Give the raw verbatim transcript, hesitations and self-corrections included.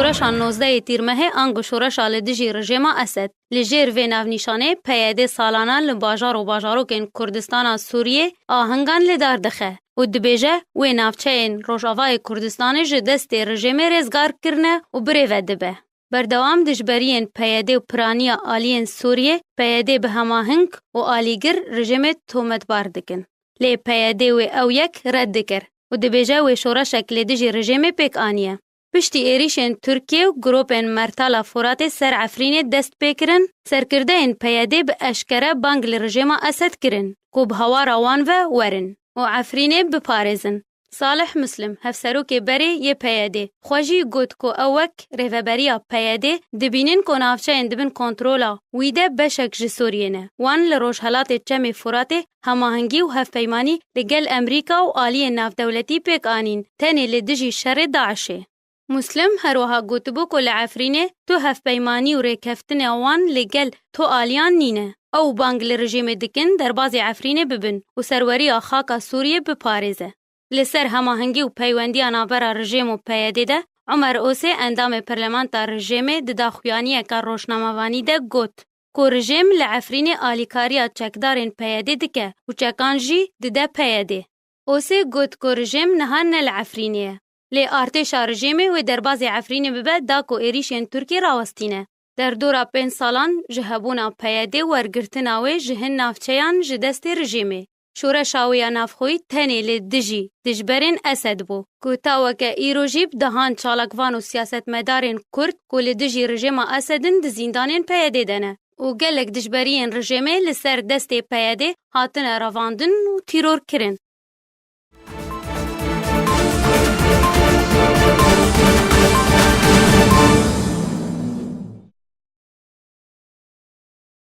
Şoreşa nozdehê Tîrmehê ango şoreşa li dijî rejêma Esed. Li jêr vê navnîşanê P Y D salana li bajar û bajarokên Kurdistana Sûriyê ahingan li dar dixe û dibêje, wê navçeyên Rojavayê Kurdistanê ji destê rejêmê rêzgar kirine û birêve dibe. Berdewam dijberiyên P Y D û piraniya aliyên Sûriyê, P Y D bi hemahing û alîgir rejêmê tometbar dikin. Lê P Y D wê ew yek red dikir û dibêje wê şoreşek li dijî rejêmê pêk aniye. Piştî êrîşên Tirkiye û gropên Mertala Foratê ser Efrînê dest pê kirin, serkirdeyên P Y D bi eşkere bang li rejêma Esed kirin ku bi hawara wan ve werin û Efrînê biparêzin. Salih Muslim, hevserokê berê yê P Y D, xwe jî got ku ew wek rêveberiya P Y D dibînin ku navçeyên di bin kontrola wî de beşek ji Sûriyê ne. Wan li rojhelatê Çemê Furatê hemahengî û hevpeymanî li gel Amerîka û aliyên navdewletî pêk anîn, tenê li dijî şerê DAIŞê. Muslim her wiha gotibû ku li Efrînê tu hevpeymanî û rêkeftina wan li gel tu aliyan nîne. Ew bang li rejîmê dikin derbazî Efrînê bibin û serweriya xaka Sûriyê biparêze. Li ser hemahengî û peywendiya navbera rejîm û P Y D de Omer Osê, endamê parlamenta rejîmê, di daxuyaniyeke rojnamevanî de got ku rejîm li Efrînê alîkariya çekdarên P Y D dike û çekan jî dide P Y D. Osê got ku rejîm niha ne li Efrînê ye. Lê artêşa rejîmê wê derbazê Efrînê bibe da ku êrîşên Tirkiyê rawestîne. Derdora pênc salan ji hebûna P Y D wergirtina wê ji hin navçeyan ji destê rejîmê. Şoreşa wê ya navxweyî tenê li dijî dijberên Esed bû, ku ta weke îro jî bi dehan çalakvan û siyasetmedarên Kurd ku li dijî rejîma Esed in di zîndanên P Y D de ne û gelek dijberiyên rejîmê li ser destê P Y D hatine revandin û tîror kirin.